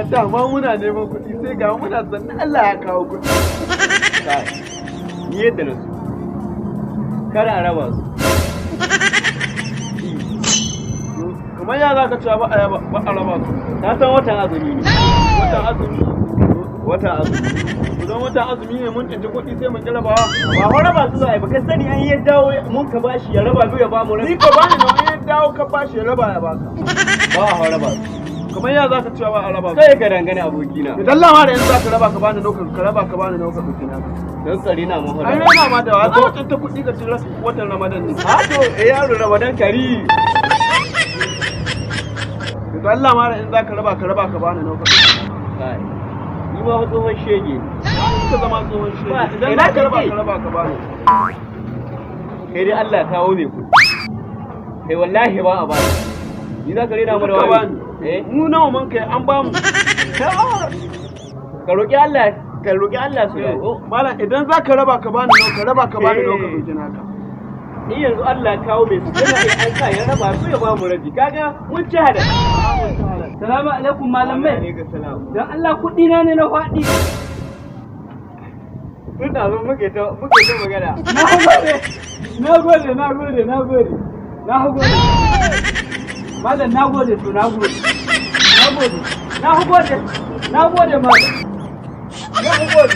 Dama muna neman kuɗi, sai ga muna sannan Allah ya kawo kuɗi. Kai, ni yadda na so, kada a raba su. Kamar ya za ka cewa ba a raba su? Ka san watan azumi ne. Watan azumi? Watan azumi. Idan watan azumi ne mun tsinci kuɗi, sai mun kira bawa? Ba fa raba su za a yi ba. Ka sani an yi dawo mun ka bashi ya raba biyu ya ba mu Ni rabi. ka bani na wani dawo, ka bashi ya raba ya baka. Ba a raba su. Kamar ya za ka cewa ba a raba su? Kai ka dangane, abokina. Idan lama da yanzu za ka raba ka bani ɗaukar, ka raba ka bani ɗaukar ɗauki naka. Don tsari na mu. Ai rena ma da wa za mu tsinta kuɗi ka cira watan Ramadan ne? Ha, to eh, yaro, Ramadan kari. Idan Allah ma da in za ka raba, ka raba ka bani ɗaukar. Kai, ni ma fa tsohon shege ne. Ka zama tsohon shi. Ba, Idan ina za ka raba, kake? ka raba ka bani. Kai dai Allah ya kawo mai kuɗi. Kai, wallahi ba a ba ni. Za ka rena mu da Ka wani? Bani. Eh. Mu nawa mun kai an bamu? Ka roƙi Allah, ka roƙi Allah su dawo. Malam, idan za ka raba ka bani nau, ka raba ka bani nau, ka ɗauki naka. Ni yanzu Allah ya kawo mai su, yana iya an sa ya raba su ya ba mu rabi, kaga mun ci hada. Salamu alaikum, malamai. Alaikum salam. Don Allah, kuɗi na ne na faɗi. Tun da muke ta magana. Na gode. Na gode, na gode, na gode. Na gode. Malam, na gode to, na gode. Na gode. Na gode. Na gode, malam. Na gode.